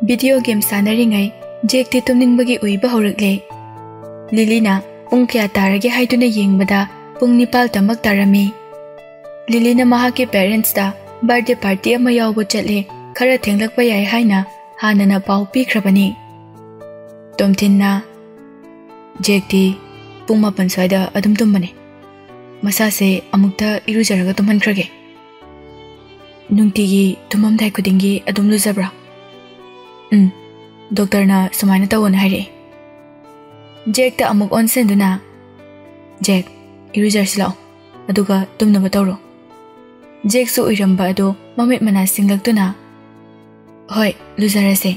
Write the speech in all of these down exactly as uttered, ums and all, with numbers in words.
Video game ꯁꯥꯟꯅꯔꯤꯉꯩ ꯖꯦꯛꯇꯤ ꯇꯨꯝꯅꯤꯡꯕꯒꯤ ꯎꯏꯕ ꯍꯧꯔꯛꯂꯦ꯫ ꯂꯤꯂꯤꯅ ꯄꯨꯡ ꯀꯌꯥ ꯇꯥꯔꯒꯦ ꯍꯥꯏꯗꯨꯅ ꯌꯦꯡꯕꯗ ꯄꯨꯡ ꯅꯤꯄꯥꯜ ꯇꯃꯛ ꯇꯥꯔꯝꯃꯤ꯫ ꯂꯤꯂꯤꯅ ꯃꯍꯥꯛꯀꯤ ꯄꯦꯔꯦꯟꯠꯁꯇ ꯕꯥꯔꯗꯦ ꯄꯥꯔꯇꯤ ꯑꯃ ꯌꯥꯎꯕ ꯆꯠꯂꯦ, ꯈꯔ ꯊꯦꯡꯂꯛꯄ ꯌꯥꯏ ꯍꯥꯏꯅ ꯍꯥꯟꯅꯅ ꯄꯥꯎ ꯄꯤꯈ꯭ꯔꯕꯅꯤ꯫ ꯇꯣꯝꯊꯤꯟꯅ, "ꯖꯦꯛꯇꯤ ꯄꯨꯡ ꯃꯥꯄꯟ ꯁ꯭ꯋꯥꯏꯗ ꯑꯗꯨꯝ ꯇꯨꯝꯕꯅꯦ꯫ ꯃꯁꯥꯁꯦ ꯑꯃꯨꯛꯇ ꯏꯔꯨꯖꯔꯒ ꯇꯨꯝꯍꯟꯈ꯭ꯔꯒꯦ꯫ ꯅꯨꯡꯇꯤꯒꯤ ꯇꯨꯝꯃꯝꯗꯥꯏ ꯈꯨꯗꯤꯡꯒꯤ ꯑꯗꯨꯝ ꯂꯨꯖꯕ꯭ꯔꯥ?" "ꯎꯝ, ꯗꯣꯛꯇꯔꯅ ꯁꯨꯃꯥꯏꯅ ꯇꯧꯋꯣꯅ ꯍꯥꯏꯔꯛꯑꯦ꯫" ꯖꯦꯛꯇ ꯑꯃꯨꯛ ꯑꯣꯟꯁꯤꯟꯗꯨꯅ, "ꯖꯦꯛ, ꯏꯔꯨꯖꯔꯁꯤ ꯂꯥꯛꯑꯣ, ꯑꯗꯨꯒ ꯇꯨꯝꯅꯕ ꯇꯧꯔꯣ꯫" ꯖꯦꯛꯁꯨ ꯎꯏꯔꯝꯕ ꯑꯗꯨ ꯃꯃꯤꯠ ꯃꯅꯥ ꯁꯤꯡꯂꯛꯇꯨꯅ, "ꯍꯣꯏ, ꯂꯨꯖꯔꯁꯦ꯫"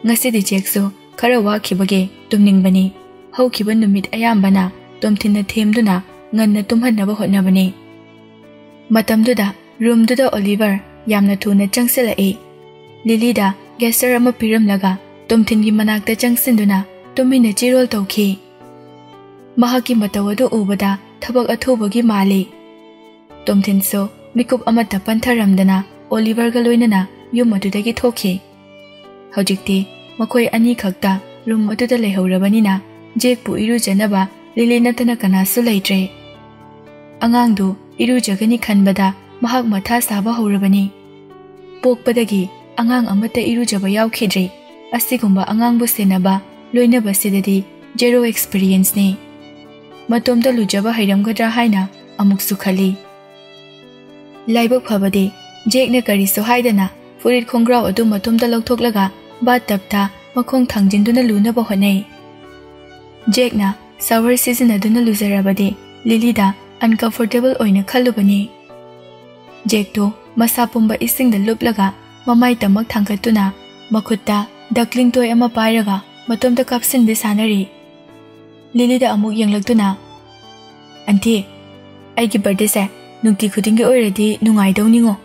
ꯉꯁꯤꯗꯤ ꯖꯦꯛꯁꯨ ꯈꯔ ꯋꯥꯈꯤꯕꯒꯤ ꯇꯨꯝꯅꯤꯡꯕꯅꯤ꯫ ꯍꯧꯈꯤꯕ ꯅꯨꯃꯤꯠ ꯑꯌꯥꯝꯕꯅ ꯇꯣꯝꯊꯤꯟꯅ ꯊꯦꯝꯗꯨꯅ ꯉꯟꯅ ꯇꯨꯝꯍꯟꯅꯕ ꯍꯣꯠꯅꯕꯅꯤ꯫ ꯃꯇꯝꯗꯨꯗ ꯔꯨꯝꯗꯨꯗ ꯑꯣꯂꯤꯚꯔ ꯌꯥꯝꯅ ꯊꯨꯅ ꯆꯪꯁꯤꯜꯂꯛꯏ꯫ ꯂꯤꯂꯤꯗ ꯒꯦꯁꯔ ꯑꯃ ꯄꯤꯔꯝꯂꯒ ꯇꯣꯝꯊꯤꯟꯒꯤ ꯃꯅꯥꯛꯇ ꯆꯪꯁꯤꯟꯗꯨꯅ ꯇꯨꯃꯤꯟꯅ ꯆꯤꯔꯣꯜ ꯇꯧꯈꯤ꯫ ꯃꯍꯥꯛꯀꯤ ꯃꯇꯧ ꯑꯗꯨ ꯎꯕꯗ ꯊꯕꯛ ꯑꯊꯨꯕꯒꯤ ꯃꯥꯜꯂꯤ꯫ ꯇꯣꯝꯊꯤꯟꯁꯨ ꯃꯤꯀꯨꯞ ꯑꯃꯠꯇ ꯄꯟꯊꯔꯝꯗꯅ ꯑꯣꯂꯤꯚꯔꯒ ꯂꯣꯏꯅꯅ ꯌꯨꯝ ꯑꯗꯨꯗꯒꯤ ꯊꯣꯛꯈꯤ꯫ ꯍꯧꯖꯤꯛꯇꯤ ꯃꯈꯣꯏ ꯑꯅꯤꯈꯛꯇ ꯔꯨꯝ ꯑꯗꯨꯗ ꯂꯩꯍꯧꯔꯕꯅꯤꯅ ꯖꯦꯛꯄꯨ ꯏꯔꯨꯖꯅꯕ ꯂꯤꯂꯤ ꯅꯠꯇꯅ ꯀꯅꯥꯁꯨ ꯂꯩꯇ꯭ꯔꯦ꯫ ꯑꯉꯥꯡꯗꯨ ꯏꯔꯨꯖꯒꯅꯤ ꯈꯟꯕꯗ ꯃꯍꯥꯛ ꯃꯊꯥ ꯁꯥꯕ ꯍꯧꯔꯕꯅꯤ꯫ ꯄꯣꯛꯄꯗꯒꯤ ꯑꯉꯥꯡ ꯑꯃꯠꯇ ꯏꯔꯨꯖꯕ ꯌꯥꯎꯈꯤꯗ꯭ꯔꯤ꯫ ꯑꯁꯤꯒꯨꯝꯕ ꯑꯉꯥꯡꯕꯨ ꯁꯦꯟꯅꯕ, ꯂꯣꯏꯅꯕꯁꯤꯗꯗꯤ ꯖꯦꯔꯣ ꯑꯦꯛꯁꯄꯤꯔꯤꯌꯦꯟꯁꯅꯤ꯫ ꯃꯇꯣꯝꯇ ꯂꯨꯖꯕ ꯍꯩꯔꯝꯒꯗ꯭ꯔꯥ ꯍꯥꯏꯅ ꯑꯃꯨꯛꯁꯨ ꯈꯜꯂꯤ꯫ ꯂꯥꯏꯕꯛ ꯐꯕꯗꯤ ꯖꯦꯛꯅ ꯀꯔꯤꯁꯨ ꯍꯥꯏꯗꯅ ꯐꯨꯔꯤꯠ ꯈꯣꯡꯒ꯭ꯔꯥꯎ ꯑꯗꯨ ꯃꯇꯣꯝꯇ ꯂꯧꯊꯣꯛꯂꯒ ꯕꯥꯠ ꯇꯕꯇ ꯃꯈꯣꯡ ꯊꯥꯡꯖꯤꯟꯗꯨꯅ ꯂꯨꯅꯕ ꯍꯣꯠꯅꯩ꯫ ꯖꯦꯛꯅ ꯁꯥꯋꯔ ꯁꯤꯖꯤꯟꯅꯗꯨꯅ ꯂꯨꯖꯔꯕꯗꯤ ꯂꯤꯂꯤꯗ ꯑꯟꯀꯝꯐꯣꯔꯇꯦꯕꯜ ꯑꯣꯏꯅ ꯈꯜꯂꯨꯕꯅꯤ꯫ ꯖꯦꯛꯇꯨ ꯃꯁꯥ ꯄꯨꯝꯕ ꯏꯁꯤꯡꯗ ꯂꯨꯞꯂꯒ ꯃꯃꯥꯏ ꯇꯃꯛ ꯊꯥꯡꯒꯠꯇꯨꯅ ꯃꯈꯨꯠꯇ ꯗꯛꯂꯤꯡ ꯇꯣꯏ ꯑꯃ ꯄꯥꯏꯔꯒ ꯃꯇꯣꯝꯇ ꯀꯥꯞꯁꯤꯟꯕꯤ ꯁꯥꯟꯅꯔꯤ꯫ ꯂꯤꯂꯤꯗ ꯑꯃꯨꯛ ꯌꯦꯡꯂꯛꯇꯨꯅ, "ꯑꯟꯇꯤ, ꯑꯩꯒꯤ ꯕꯥꯔꯗꯦꯁꯦ ꯅꯨꯡꯇꯤ ꯈꯨꯗꯤꯡꯒꯤ ꯑꯣꯏꯔꯗꯤ ꯅꯨꯡꯉꯥꯏꯗꯧꯅꯤꯉꯣ꯫"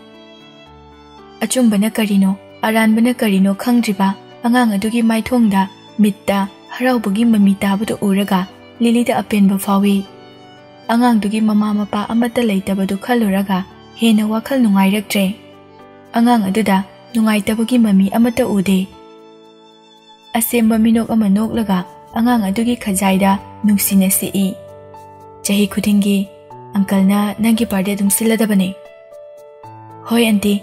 ꯑꯆꯨꯝꯕꯅ ꯀꯔꯤꯅꯣ, ꯑꯔꯥꯟꯕꯅ ꯀꯔꯤꯅꯣ ꯈꯪꯗ꯭ꯔꯤꯕ ꯑꯉꯥꯡ ꯑꯗꯨꯒꯤ ꯃꯥꯏꯊꯣꯡꯗ ꯃꯤꯠꯇ ꯍꯔꯥꯎꯕꯒꯤ ꯃꯃꯤ ꯇꯥꯕꯗꯨ ꯎꯔꯒ ꯂꯤꯂꯤꯗ ꯑꯄꯦꯟꯕ ꯐꯥꯎꯏ꯫ ꯑꯉꯥꯡꯗꯨꯒꯤ ꯃꯃꯥ ꯃꯄꯥ ꯑꯃꯠꯇ ꯂꯩꯇꯕꯗꯨ ꯈꯜꯂꯨꯔꯒ ꯍꯦꯟꯅ ꯋꯥꯈꯜ ꯅꯨꯡꯉꯥꯏꯔꯛꯇ꯭ꯔꯦ꯫ ꯑꯉꯥꯡ ꯑꯗꯨꯗ ꯅꯨꯡꯉꯥꯏꯇꯕꯒꯤ ꯃꯃꯤ ꯑꯃꯠꯇ ꯎꯗꯦ꯫ ꯑꯁꯦꯝꯕ ꯃꯤꯅꯣꯛ ꯑꯃ ꯅꯣꯛꯂꯒ ꯑꯉꯥꯡ ꯑꯗꯨꯒꯤ ꯈꯖꯥꯏꯗ ꯅꯨꯡꯁꯤꯅ ꯁꯤꯛꯏ꯫ ꯆꯍꯤ ꯈꯨꯗꯤꯡꯒꯤ "ꯑꯪꯀꯜꯅ ꯅꯪꯒꯤ ꯕꯥꯔꯗꯦ ꯑꯗꯨꯝ ꯁꯤꯜꯂꯗꯕꯅꯦ꯫" "ꯍꯣꯏ ꯑꯟꯇꯤ꯫"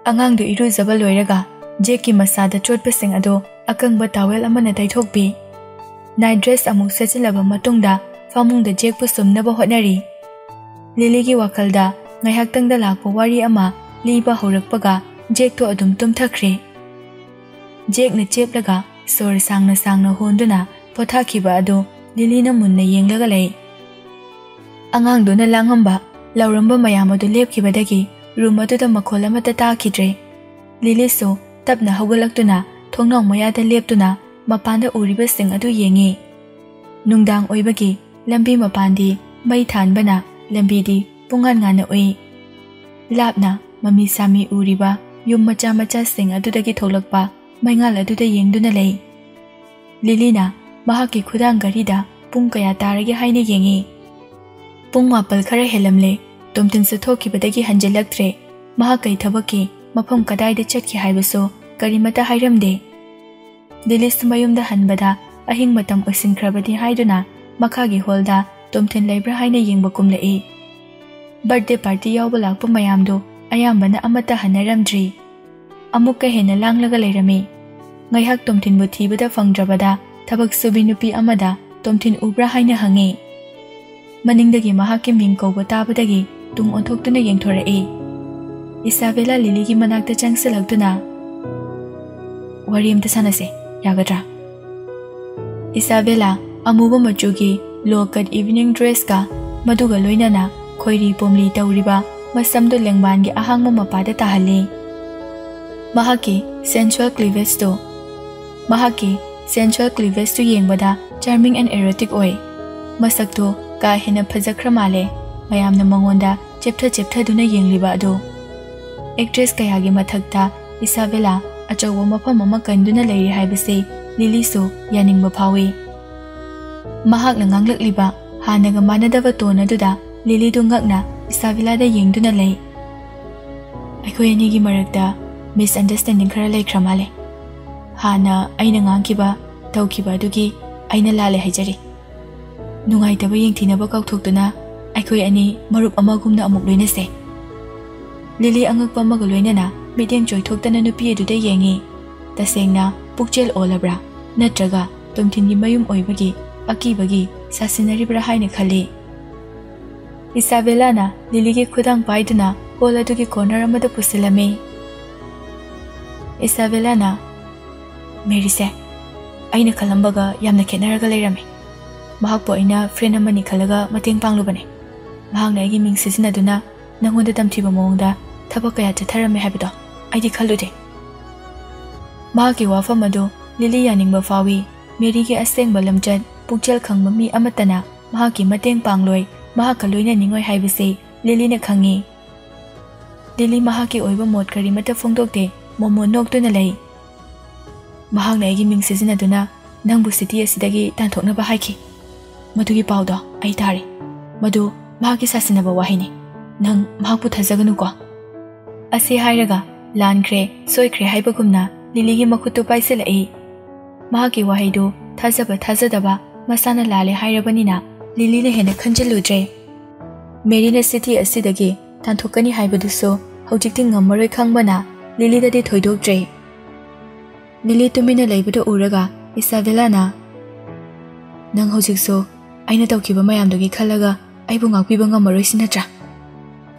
ꯑꯉꯥꯡꯗꯨ ꯏꯔꯨꯖꯕ ꯂꯣꯏꯔꯒ ꯖꯦꯛꯀꯤ ꯃꯁꯥꯗ ꯆꯣꯠꯄꯁꯤꯡ ꯑꯗꯨ ꯑꯀꯪꯕ ꯇꯥꯋꯦꯜ ꯑꯃꯅ ꯇꯩꯊꯣꯛꯄꯤ꯫ ꯅꯥꯏꯠ ꯗ꯭ꯔꯦꯁ ꯑꯃꯨꯛ ꯁꯦꯠꯆꯤꯜꯂꯕ ꯃꯇꯨꯡꯗ ꯐꯃꯨꯡꯗ ꯖꯦꯛꯄꯨ ꯁꯨꯝꯅꯕ ꯍꯣꯠꯅꯔꯤ꯫ ꯂꯤꯂꯤꯒꯤ ꯋꯥꯈꯜꯗ ꯉꯥꯏꯍꯥꯛꯇꯪꯗ ꯂꯥꯛꯄ ꯋꯥꯔꯤ ꯑꯃ ꯂꯤꯕ ꯍꯧꯔꯛꯄꯒ ꯖꯦꯛꯇꯣ ꯑꯗꯨꯝ ꯇꯨꯝꯊꯈ꯭ꯔꯦ꯫ ꯖꯦꯛꯅ ꯆꯦꯞꯂꯒ ꯁꯣꯔ ꯁꯥꯡꯅ ꯁꯥꯡꯅ ꯍꯣꯟꯗꯨꯅ ꯄꯣꯊꯥꯈꯤꯕ ꯑꯗꯨ ꯂꯤꯂꯤꯅ ꯃꯨꯟꯅ ꯌꯦꯡꯂꯒ ꯂꯩ꯫ ꯑꯉꯥꯡꯗꯨꯅ ꯂꯥꯡꯉꯝꯕ, ꯂꯥꯎꯔꯝꯕ ꯃꯌꯥꯝ ꯑꯗꯨ ꯂꯦꯞꯈꯤꯕꯗꯒꯤ ꯔꯨꯝ ꯑꯗꯨꯗ ꯃꯈꯣꯜ ꯑꯃꯠꯇ ꯇꯥꯈꯤꯗ꯭ꯔꯦ꯫ ꯂꯤꯂꯤꯁꯨ ꯇꯞꯅ ꯍꯧꯒꯠꯂꯛꯇꯨꯅ ꯊꯣꯡꯅꯥꯎ ꯃꯌꯥꯗ ꯂꯦꯞꯇꯨꯅ ꯃꯄꯥꯟꯗ ꯎꯔꯤꯕꯁꯤꯡ ꯑꯗꯨ ꯌꯦꯡꯉꯤ꯫ ꯅꯨꯡꯗꯥꯡ ꯑꯣꯏꯕꯒꯤ ꯂꯝꯕꯤ ꯃꯄꯥꯟꯗꯤ ꯃꯩ ꯊꯥꯟꯕꯅ ꯂꯝꯕꯤꯗꯤ ꯄꯨꯡꯉꯥꯟ ꯉꯥꯟꯅ ꯎꯏ꯫ ꯂꯥꯞꯅ ꯃꯃꯤ ꯁꯥꯃꯤ ꯎꯔꯤꯕ ꯌꯨꯝ ꯃꯆꯥ ꯃꯆꯥꯁꯤꯡ ꯑꯗꯨꯗꯒꯤ ꯊꯣꯛꯂꯛꯄ ꯃꯩꯉꯥꯜ ꯑꯗꯨꯗ ꯌꯦꯡꯗꯨꯅ ꯂꯩ꯫ ꯂꯤꯂꯤꯅ ꯃꯍꯥꯛꯀꯤ ꯈꯨꯗꯥꯡ ꯘꯔꯤꯗ ꯄꯨꯡ ꯀꯌꯥ ꯇꯥꯔꯒꯦ ꯍꯥꯏꯅ ꯌꯦꯡꯉꯤ꯫ ꯄꯨꯡ ꯃꯥꯄꯜ ꯈꯔ ꯍꯦꯜꯂꯝꯂꯦ꯫ ꯇꯣꯝꯊꯤꯟꯁꯨ ꯊꯣꯛꯈꯤꯕꯗꯒꯤ ꯍꯟꯖꯤꯜꯂꯛꯇ꯭ꯔꯦ꯫ ꯃꯍꯥꯛ ꯀꯩ ꯊꯕꯛꯀꯤ ꯃꯐꯝ ꯀꯗꯥꯏꯗ ꯆꯠꯈꯤ ꯍꯥꯏꯕꯁꯨ ꯀꯔꯤꯃꯠꯇ ꯍꯥꯏꯔꯝꯗꯦ꯫ ꯂꯤꯂꯤꯁꯨ ꯃꯌꯨꯝꯗ ꯍꯟꯕꯗ ꯑꯍꯤꯡ ꯃꯇꯝ ꯑꯣꯏꯁꯤꯟꯈ꯭ꯔꯕꯗꯤ ꯍꯥꯏꯗꯨꯅ ꯃꯈꯥꯒꯤ ꯍꯣꯜꯗ ꯇꯣꯝꯊꯤꯟ ꯂꯩꯕ꯭ꯔꯥ ꯍꯥꯏꯅ ꯌꯦꯡꯕ ꯀꯨꯝꯂꯛꯏ꯫ ꯕꯥꯔꯗꯦ ꯄꯥꯔꯇꯤ ꯌꯥꯎꯕ ꯂꯥꯛꯄ ꯃꯌꯥꯝꯗꯨ ꯑꯌꯥꯝꯕꯅ ꯑꯃꯠꯇ ꯍꯟꯅꯔꯝꯗ꯭ꯔꯤ꯫ ꯑꯃꯨꯛꯀ ꯍꯦꯟꯅ ꯂꯥꯡꯂꯒ ꯂꯩꯔꯝꯃꯤ꯫ ꯉꯥꯏꯍꯥꯛ ꯇꯣꯝꯊꯤꯟꯕꯨ ꯊꯤꯕꯗ ꯐꯪꯗ꯭ꯔꯕꯗ ꯊꯕꯛ ꯁꯨꯕꯤ ꯅꯨꯄꯤ ꯑꯃꯗ ꯇꯣꯝꯊꯤꯟ ꯎꯕ꯭ꯔꯥ ꯍꯥꯏꯅ ꯍꯪꯉꯤ꯫ ꯃꯅꯤꯡꯗꯒꯤ ꯃꯍꯥꯛꯀꯤ ꯃꯤꯡ ꯀꯧꯕ ꯇꯥꯕꯗꯒꯤ ꯇꯨꯡ ꯑꯣꯟꯊꯣꯛꯇꯨꯅ ꯌꯦꯡꯊꯣꯔꯛꯏ꯫ ꯏꯁꯥꯕꯦꯂꯥ ꯂꯤꯂꯤꯒꯤ ꯃꯅꯥꯛꯇ ꯆꯪꯁꯤꯜꯂꯛꯇꯨꯅ, "ꯋꯥꯔꯤ ꯑꯝꯇ ꯁꯥꯟꯅꯁꯦ, ꯌꯥꯒꯗ꯭ꯔꯥ?" ꯏꯁꯥꯕꯦꯂꯥ ꯑꯃꯨꯕ ꯃꯆꯨꯒꯤ ꯂꯣ ꯀꯠ ꯏꯚꯤꯅꯤꯡ ꯗ꯭ꯔꯦꯁꯀ ꯃꯗꯨꯒ ꯂꯣꯏꯅꯅ ꯈꯣꯏꯔꯤ ꯄꯣꯝꯂꯤ ꯇꯧꯔꯤꯕ ꯃꯁꯝꯗꯨ ꯂꯦꯡꯕꯥꯟꯒꯤ ꯑꯍꯥꯡꯕ ꯃꯄꯥꯗ ꯇꯥꯍꯜꯂꯤ꯫ ꯃꯍꯥꯛꯀꯤ ꯁꯦꯟꯁꯨꯋꯦꯜ ꯀ꯭ꯂꯤꯚꯦꯖꯇꯨ, ꯃꯍꯥꯛꯀꯤ ꯁꯦꯟꯁꯨꯋꯦꯜ ꯀ꯭ꯂꯤꯚꯦꯖꯇꯨ ꯌꯦꯡꯕꯗ ꯆꯥꯔꯃꯤꯡ ꯑꯦꯟ ꯑꯦꯔꯣꯇꯤꯛ ꯑꯣꯏ꯫ ꯃꯁꯛꯇꯨ ꯀꯥ ꯍꯦꯟꯅ ꯐꯖꯈ꯭ꯔ ꯃꯥꯜꯂꯦ꯫ ꯃꯌꯥꯝꯅ ꯃꯉꯣꯟꯗ ꯆꯦꯞꯊ ꯆꯦꯞꯊꯗꯨꯅ ꯌꯦꯡꯂꯤꯕ ꯑꯗꯨ꯫ ꯑꯦꯛꯇ꯭ꯔꯦꯁ ꯀꯌꯥꯒꯤ ꯃꯊꯛꯇ ꯏꯁꯥꯕꯦꯂꯥ ꯑꯆꯧꯕ ꯃꯐꯝ ꯑꯃ ꯀꯟꯗꯨꯅ ꯂꯩꯔꯤ ꯍꯥꯏꯕꯁꯤ ꯂꯤꯂꯤꯁꯨ ꯌꯥꯅꯤꯡꯕ ꯐꯥꯎꯏ꯫ ꯃꯍꯥꯛꯅ ꯉꯥꯡꯂꯛꯂꯤꯕ ꯍꯥꯟꯅꯒ ꯃꯥꯟꯅꯗꯕ ꯇꯣꯟ ꯑꯗꯨꯗ ꯂꯤꯂꯤꯗꯨ ꯉꯛꯅ ꯏꯁꯥꯕꯦꯂꯥꯗ ꯌꯦꯡꯗꯨꯅ ꯂꯩ꯫ "ꯑꯩꯈꯣꯏ ꯑꯅꯤꯒꯤ ꯃꯔꯛꯇ ꯃꯤꯁꯑꯟꯗꯔꯁ꯭ꯇꯦꯟꯗꯤꯡ ꯈꯔ ꯂꯩꯈ꯭ꯔ ꯃꯥꯜꯂꯦ꯫ ꯍꯥꯟꯅ ꯑꯩꯅ ꯉꯥꯡꯈꯤꯕ, ꯇꯧꯈꯤꯕ ꯑꯗꯨꯒꯤ ꯑꯩꯅ ꯂꯥꯜꯂꯦ ꯍꯥꯏꯖꯔꯤ꯫ ꯅꯨꯡꯉꯥꯏꯇꯕ ꯌꯦꯡꯊꯤꯅꯕ ꯀꯥꯎꯊꯣꯛꯇꯨꯅ ꯑꯩꯈꯣꯏ ꯑꯅꯤ ꯃꯔꯨꯞ ꯑꯃꯒꯨꯝꯅ ꯑꯃꯨꯛ ꯂꯣꯏꯅꯁꯦ꯫ ꯂꯤꯂꯤ ꯑꯉꯛꯄ ꯑꯃꯒ ꯂꯣꯏꯅꯅ ꯃꯤꯠꯌꯦꯡ ꯆꯣꯏꯊꯣꯛꯇꯅ ꯅꯨꯄꯤ ꯑꯗꯨꯗ ꯌꯦꯡꯉꯤ꯫ ꯇꯁꯦꯡꯅ ꯄꯨꯛꯆꯦꯜ ꯑꯣꯜꯂꯕ꯭ꯔꯥ? ꯅꯠꯇ꯭ꯔꯒ ꯇꯣꯝꯊꯤꯟꯒꯤ ꯃꯌꯨꯝ ꯑꯣꯏꯕꯒꯤ ꯑꯀꯤꯕꯒꯤ ꯁꯥꯁꯤꯟꯅꯔꯤꯕ꯭ꯔꯥ ꯍꯥꯏꯅ ꯈꯜꯂꯤ꯫ ꯏꯁꯥꯕꯦꯂꯥꯅ ꯂꯤꯂꯤꯒꯤ ꯈꯨꯗꯥꯡ ꯄꯥꯏꯗꯨꯅ ꯍꯣꯜ ꯑꯗꯨꯒꯤ ꯀꯣꯔꯅꯔ ꯑꯃꯗ ꯄꯨꯁꯤꯜꯂꯝꯃꯤ꯫ ꯏꯁꯥꯕꯦꯂꯥꯅ, "ꯃꯦꯔꯤꯁꯦ, ꯑꯩꯅ ꯈꯜꯂꯝꯕꯒ ꯌꯥꯝꯅ ꯈꯦꯠꯅꯔꯒ ꯂꯩꯔꯝꯃꯤ꯫ ꯃꯍꯥꯛꯄꯨ ꯑꯩꯅ ꯐ꯭ꯔꯦꯟ ꯑꯃꯅꯤ ꯈꯜꯂꯒ ꯃꯇꯦꯡ ꯄꯥꯡꯂꯨꯕꯅꯤ꯫ ꯃꯍꯥꯛꯅ ꯑꯩꯒꯤ ꯃꯤꯡ ꯁꯤꯖꯤꯟꯅꯗꯨꯅ ꯅꯪꯉꯣꯟꯗ ꯇꯝꯊꯤꯕ ꯃꯑꯣꯡꯗ ꯊꯕꯛ ꯀꯌꯥ ꯆꯠꯊꯔꯝꯃꯤ ꯍꯥꯏꯕꯗꯣ ꯑꯩꯗꯤ ꯈꯜꯂꯨꯗꯦ꯫" ꯃꯍꯥꯛꯀꯤ ꯋꯥꯐꯝ ꯑꯗꯨ ꯂꯤꯂꯤ ꯌꯥꯅꯤꯡꯕ ꯐꯥꯎꯏ꯫ ꯃꯦꯔꯤꯒꯤ ꯑꯁꯦꯡꯕ ꯂꯝꯆꯠ, ꯄꯨꯛꯆꯦꯜ ꯈꯪꯕ ꯃꯤ ꯑꯃꯠꯇꯅ ꯃꯍꯥꯛꯀꯤ ꯃꯇꯦꯡ ꯄꯥꯡꯂꯣꯏ, ꯃꯍꯥꯛꯀ ꯂꯣꯏꯅꯅꯤꯡꯉꯣꯏ ꯍꯥꯏꯕꯁꯤ ꯂꯤꯂꯤꯅ ꯈꯪꯏ꯫ ꯂꯤꯂꯤ ꯃꯍꯥꯛꯀꯤ ꯑꯣꯏꯕ ꯃꯣꯠ ꯀꯔꯤꯃꯠꯇ ꯐꯣꯡꯗꯣꯛꯇꯦ꯫ ꯃꯣꯃꯣꯟ ꯅꯣꯛꯇꯨꯅ ꯂꯩ꯫ "ꯃꯍꯥꯛꯅ ꯑꯩꯒꯤ ꯃꯤꯡ ꯁꯤꯖꯤꯟꯅꯗꯨꯅ ꯅꯪꯕꯨ ꯁꯤꯇꯤ ꯑꯁꯤꯗꯒꯤ ꯇꯥꯟꯊꯣꯛꯅꯕ ꯍꯥꯏꯈꯤ꯫ ꯃꯗꯨꯒꯤ ꯄꯥꯎꯗꯣ ꯑꯩ ꯇꯥꯔꯦ꯫ ꯃꯗꯨ ꯃꯍꯥꯛꯀꯤ ꯁꯥꯁꯤꯟꯅꯕ ꯋꯥꯍꯩꯅꯤ꯫ ꯅꯪ ꯃꯍꯥꯛꯄꯨ ꯊꯥꯖꯒꯅꯨꯀꯣ꯫" ꯑꯁꯤ ꯍꯥꯏꯔꯒ ꯂꯥꯟꯈ꯭ꯔꯦ, ꯁꯣꯏꯈ꯭ꯔꯦ ꯍꯥꯏꯕꯒꯨꯝꯅ ꯂꯤꯂꯤꯒꯤ ꯃꯈꯨꯠꯇꯨ ꯄꯥꯏꯁꯤꯜꯂꯛꯏ꯫ ꯃꯍꯥꯛꯀꯤ ꯋꯥꯍꯩꯗꯨ ꯊꯥꯖꯕ ꯊꯥꯖꯗꯕ ꯃꯁꯥꯅ ꯂꯥꯜꯂꯦ ꯍꯥꯏꯔꯕꯅꯤꯅ ꯂꯤꯂꯤꯅ ꯍꯦꯟꯅ ꯈꯟꯖꯤꯜꯂꯨꯗ꯭ꯔꯦ꯫ ꯃꯦꯔꯤꯅ ꯁꯤꯇꯤ ꯑꯁꯤꯗꯒꯤ ꯇꯥꯟꯊꯣꯛꯀꯅꯤ ꯍꯥꯏꯕꯗꯨꯁꯨ ꯍꯧꯖꯤꯛꯇꯤ ꯉꯝꯃꯔꯣꯏ ꯈꯪꯕꯅ ꯂꯤꯂꯤꯗꯗꯤ ꯊꯣꯏꯗꯣꯛꯇ꯭ꯔꯦ꯫ ꯂꯤꯂꯤ ꯇꯨꯃꯤꯟꯅ ꯂꯩꯕꯗꯨ ꯎꯔꯒ ꯏꯁꯥꯕꯦꯂꯥꯅ, "ꯅꯪ ꯍꯧꯖꯤꯛꯁꯨ ꯑꯩꯅ ꯇꯧꯈꯤꯕ ꯃꯌꯥꯝꯗꯨꯒꯤ ꯈꯜꯂꯒ ꯑꯩꯕꯨ ꯉꯥꯛꯄꯤꯕ ꯉꯝꯃꯔꯣꯏꯁꯤ ꯅꯠꯇ꯭ꯔꯥ?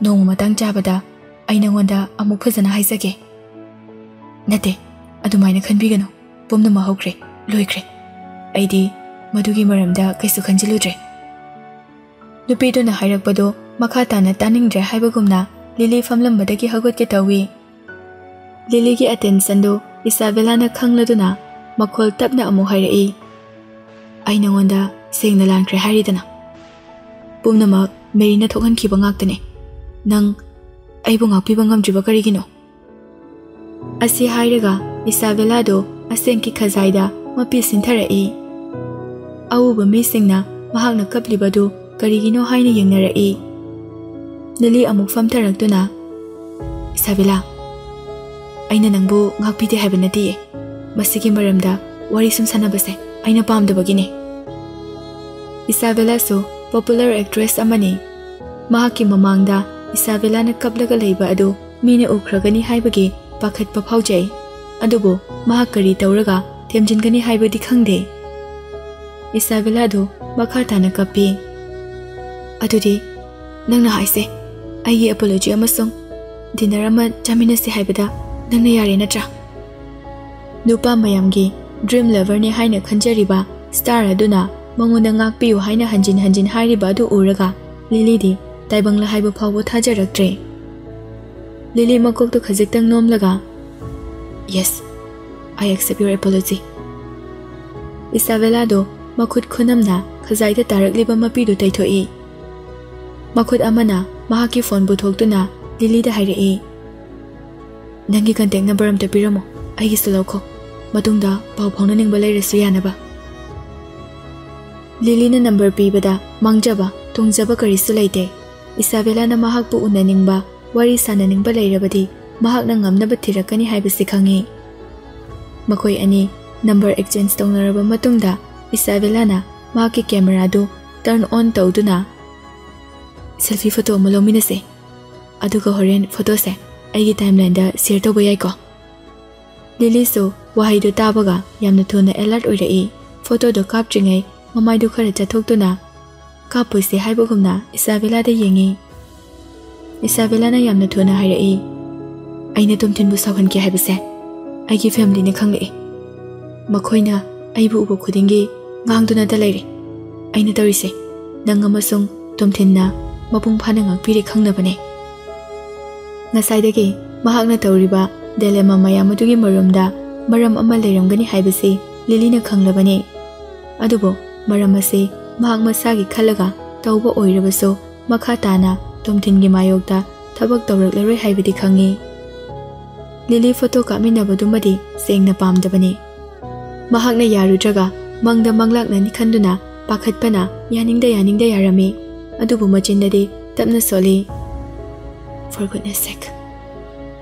ꯅꯣꯡꯃ ꯃꯇꯥꯡ ꯆꯥꯕꯗ ꯑꯩ ꯅꯉꯣꯟꯗ ꯑꯃꯨꯛ ꯐꯖꯅ ꯍꯥꯏꯖꯒꯦ꯫" "ꯅꯠꯇꯦ, ꯑꯗꯨꯃꯥꯏꯅ ꯈꯟꯕꯤꯒꯅꯨ꯫ ꯄꯨꯝꯅꯃꯛ ꯍꯧꯈ꯭ꯔꯦ, ꯂꯣꯏꯈ꯭ꯔꯦ꯫ ꯑꯩꯗꯤ ꯃꯗꯨꯒꯤ ꯃꯔꯝꯗ ꯀꯩꯁꯨ ꯈꯟꯖꯤꯜꯂꯨꯗ꯭ꯔꯦ꯫" ꯅꯨꯄꯤꯗꯨꯅ ꯍꯥꯏꯔꯛꯄꯗꯨ ꯃꯈꯥ ꯇꯥꯅ ꯇꯥꯅꯤꯡꯗ꯭ꯔꯦ ꯍꯥꯏꯕꯒꯨꯝꯅ ꯂꯤꯂꯤ ꯐꯝꯂꯝꯕꯗꯒꯤ ꯍꯧꯒꯠꯀꯦ ꯇꯧꯏ꯫ ꯂꯤꯂꯤꯒꯤ ꯑꯦꯇꯦꯟꯁꯟꯗꯨ ꯏꯁꯥꯕꯦꯂꯥꯅ ꯈꯪꯂꯗꯨꯅ ꯃꯈꯣꯜ ꯇꯞꯅ ꯑꯃꯨꯛ ꯍꯥꯏꯔꯛꯏ, "ꯑꯩ ꯅꯉꯣꯟꯗ ꯁꯦꯡꯅ ꯂꯥꯟꯈ꯭ꯔꯦ ꯍꯥꯏꯔꯤꯗꯅ꯫ ꯄꯨꯝꯅꯃꯛ ꯃꯦꯔꯤꯅ ꯊꯣꯛꯍꯟꯈꯤꯕ ꯉꯥꯛꯇꯅꯤ꯫ ꯅꯪ ꯑꯩꯕꯨ ꯉꯥꯛꯄꯤꯕ ꯉꯝꯗ꯭ꯔꯤꯕ ꯀꯔꯤꯒꯤꯅꯣ?" ꯑꯁꯤ ꯍꯥꯏꯔꯒ ꯏꯁꯥꯕꯦꯂꯥꯗꯨ ꯑꯁꯦꯡꯀꯤ ꯈꯖꯥꯏꯗ ꯃꯄꯤ ꯁꯤꯟꯊꯔꯛꯏ꯫ ꯑꯎꯕ ꯃꯤꯁꯤꯡꯅ ꯃꯍꯥꯛꯅ ꯀꯞꯂꯤꯕꯗꯨ ꯀꯔꯤꯒꯤꯅꯣ ꯍꯥꯏꯅ ꯌꯦꯡꯅꯔꯛꯏ꯫ ꯂꯤꯂꯤ ꯑꯃꯨꯛ ꯐꯝꯊꯔꯛꯇꯨꯅ, "ꯏꯁꯥꯕꯦꯂꯥ, ꯑꯩꯅ ꯅꯪꯕꯨ ꯉꯥꯛꯄꯤꯗꯦ ꯍꯥꯏꯕ ꯅꯠꯇꯤꯌꯦ꯫ ꯃꯁꯤꯒꯤ ꯃꯔꯝꯗ ꯋꯥꯔꯤ ꯁꯨꯝ ꯁꯥꯟꯅꯕꯁꯦ ꯑꯩꯅ ꯄꯥꯝꯗꯕꯒꯤꯅꯦ꯫ ꯏꯁꯥꯕꯦꯂꯥꯁꯨ popular actress ꯑꯃꯅꯤ꯫ ꯃꯍꯥꯛꯀꯤ ꯃꯃꯥꯡꯗ ꯏꯁꯥꯕꯦꯂꯥꯅ ꯀꯞꯂꯒ ꯂꯩꯕ ꯑꯗꯨ ꯃꯤꯅ ꯎꯈ꯭ꯔꯒꯅꯤ ꯍꯥꯏꯕꯒꯤ ꯄꯥꯈꯠꯄ ꯐꯥꯎꯖꯩ꯫ ꯑꯗꯨꯕꯨ ꯃꯍꯥꯛ ꯀꯔꯤ ꯇꯧꯔꯒ ꯊꯦꯝꯖꯤꯟꯒꯅꯤ ꯍꯥꯏꯕꯗꯤ ꯈꯪꯗꯦ꯫ ꯏꯁꯥꯕꯦꯂꯥꯗꯨ ꯃꯈꯥ ꯇꯥꯅ ꯀꯞꯄꯤ꯫ "ꯑꯗꯨꯗꯤ ꯅꯪꯅ ꯍꯥꯏꯁꯦ, ꯑꯩꯒꯤ apology ꯑꯃꯁꯨꯡ dinner ꯑꯃ ꯆꯥꯃꯤꯟꯅꯁꯤ ꯍꯥꯏꯕꯗ ꯅꯪꯅ ꯌꯥꯔꯦ ꯅꯠꯇ꯭ꯔꯥ?" ꯅꯨꯄꯥ ꯃꯌꯥꯝꯒꯤ dream loverꯅꯦ ꯍꯥꯏꯅ ꯈꯟꯖꯔꯤꯕ star ꯑꯗꯨꯅ ꯃꯉꯣꯟꯗ ꯉꯥꯛꯄꯤꯌꯨ ꯍꯥꯏꯅ ꯍꯟꯖꯤꯟ ꯍꯟꯖꯤꯟ ꯍꯥꯏꯔꯤꯕ ꯑꯗꯨ ꯎꯔꯒ ꯂꯤꯂꯤꯗꯤ ꯇꯥꯏꯕꯪꯂ ꯍꯥꯏꯕ ꯐꯥꯎꯕ ꯊꯥꯖꯔꯛꯇ꯭ꯔꯦ꯫ ꯂꯤꯂꯤ ꯃꯀꯣꯛꯇꯨ ꯈꯖꯤꯛꯇꯪ ꯅꯣꯝꯂꯒ, "Yes, I accept your apology." ꯏꯁꯥꯕꯦꯂꯥꯗꯣ ꯃꯈꯨꯠ ꯈꯨꯅꯝꯅ ꯈꯖꯥꯏꯗ ꯇꯥꯔꯛꯂꯤꯕ ꯃꯄꯤꯗꯨ ꯇꯩꯊꯣꯛꯏ꯫ ꯃꯈꯨꯠ ꯑꯃꯅ ꯃꯍꯥꯛꯀꯤ phone ꯄꯨꯊꯣꯛꯇꯨꯅ ꯂꯤꯂꯤꯗ ꯍꯥꯏꯔꯛꯏ, "ꯅꯪꯒꯤ contact number ꯑꯝꯇ ꯄꯤꯔꯝꯃꯣ, ꯑꯩꯒꯤꯁꯨ ꯂꯧꯈꯣ, ꯃꯇꯨꯡꯗ ꯄꯥꯎ ꯐꯥꯎꯅꯅꯤꯡꯕ ꯂꯩꯔꯁꯨ ꯌꯥꯅꯕ꯫" ꯂꯤꯂꯤꯅ number ꯄꯤꯕꯗ ꯃꯥꯡꯖꯕ ꯇꯣꯡꯖꯕ ꯀꯔꯤꯁꯨ ꯂꯩꯇꯦ꯫ ꯏꯁꯥꯕꯦꯂꯥꯅ ꯃꯍꯥꯛꯄꯨ ꯎꯅꯅꯤꯡꯕ, ꯋꯥꯔꯤ ꯁꯥꯟꯅꯅꯤꯡꯕ ꯂꯩꯔꯕꯗꯤ ꯃꯍꯥꯛꯅ ꯉꯝꯅꯕ ꯊꯤꯔꯛꯀꯅꯤ ꯍꯥꯏꯕꯁꯤ ꯈꯪꯏ꯫ ꯃꯈꯣꯏ ꯑꯅꯤ number exchange ꯇꯧꯅꯔꯕ ꯃꯇꯨꯡꯗ ꯏꯁꯥꯕꯦꯂꯥꯅ ꯃꯍꯥꯛꯀꯤ cameraꯗꯨ turn on ꯇꯧꯗꯨꯅ, "Selfie photo ꯑꯃ ꯂꯧꯃꯤꯟꯅꯁꯦ, ꯑꯗꯨꯒ ꯍꯣꯔꯦꯟ photoꯁꯦ ꯑꯩꯒꯤ timelineꯗ share ꯇꯧꯕ ꯌꯥꯏꯀꯣ?" ꯂꯤꯂꯤꯁꯨ ꯋꯥꯍꯩꯗꯨ ꯇꯥꯕꯒ ꯌꯥꯝꯅ ꯊꯨꯅ alert ꯑꯣꯏꯔꯛꯏ꯫ Photoꯗꯣ ꯀꯥꯞꯇ꯭ꯔꯤꯉꯩ ꯃꯃꯥꯏꯗꯨ ꯈꯔ ꯆꯠꯊꯣꯛꯇꯨꯅ, ꯀꯥꯞꯄꯣꯏꯁꯦ ꯍꯥꯏꯕꯒꯨꯝꯅ ꯏꯁꯥꯕꯦꯂꯥꯗ ꯌꯦꯡꯏ꯫ ꯏꯁꯥꯕꯦꯂꯥꯅ ꯌꯥꯝꯅ ꯊꯨꯅ ꯍꯥꯏꯔꯛꯏ, "ꯑꯩꯅ ꯇꯣꯝꯊꯤꯟꯕꯨ ꯁꯥꯎꯍꯟꯒꯦ ꯍꯥꯏꯕꯁꯦ ꯑꯩꯒꯤ familyꯅ ꯈꯪꯂꯛꯏ꯫ ꯃꯈꯣꯏꯅ ꯑꯩꯕꯨ ꯎꯕ ꯈꯨꯗꯤꯡꯒꯤ ꯉꯥꯡꯗꯨꯅꯇ ꯂꯩꯔꯦ꯫ ꯑꯩꯅ ꯇꯧꯔꯤꯁꯦ ꯅꯪ ꯑꯃꯁꯨꯡ ꯇꯣꯝꯊꯤꯟꯅ ꯃꯄꯨꯡ ꯐꯥꯅ ꯉꯥꯛꯄꯤꯔꯦ ꯈꯪꯅꯕꯅꯦ꯫" ꯉꯁꯥꯏꯗꯒꯤ ꯃꯍꯥꯛꯅ ꯇꯧꯔꯤꯕ dilemma ꯃꯌꯥꯝ ꯑꯗꯨꯒꯤ ꯃꯔꯨꯝꯗ ꯃꯔꯝ ꯑꯃ ꯂꯩꯔꯝꯒꯅꯤ ꯍꯥꯏꯕꯁꯤ ꯂꯤꯂꯤꯅ ꯈꯪꯂꯕꯅꯤ꯫ ꯑꯗꯨꯕꯨ ꯃꯔꯝ ꯑꯁꯤ ꯃꯍꯥꯛ ꯃꯁꯥꯒꯤ ꯈꯜꯂꯒ ꯇꯧꯕ ꯑꯣꯏꯔꯕꯁꯨ, ꯃꯈꯥ ꯇꯥꯅ ꯇꯣꯝꯊꯤꯟꯒꯤ ꯃꯥꯌꯣꯛꯇ ꯊꯕꯛ ꯇꯧꯔꯛꯂꯔꯣꯏ ꯍꯥꯏꯕꯗꯤ ꯈꯪꯏ꯫ ꯂꯤꯂꯤ photo ꯀꯥꯞꯃꯤꯟꯅꯕꯗꯨꯃꯗꯤ ꯁꯦꯡꯅ ꯄꯥꯝꯗꯕꯅꯤ꯫ ꯃꯍꯥꯛꯅ ꯌꯥꯔꯨꯗ꯭ꯔꯒ ꯃꯪꯗ ꯃꯪꯂꯥꯛꯅꯅꯤ ꯈꯟꯗꯨꯅ ꯄꯥꯈꯠꯄꯅ ꯌꯥꯅꯤꯡꯗ ꯌꯥꯅꯤꯡꯗ ꯌꯥꯔꯝꯃꯤ꯫ ꯑꯗꯨꯕꯨ ꯃꯆꯤꯟꯗꯗꯤ ꯇꯞꯅ ꯁꯣꯜꯂꯤ, "For goodness sake."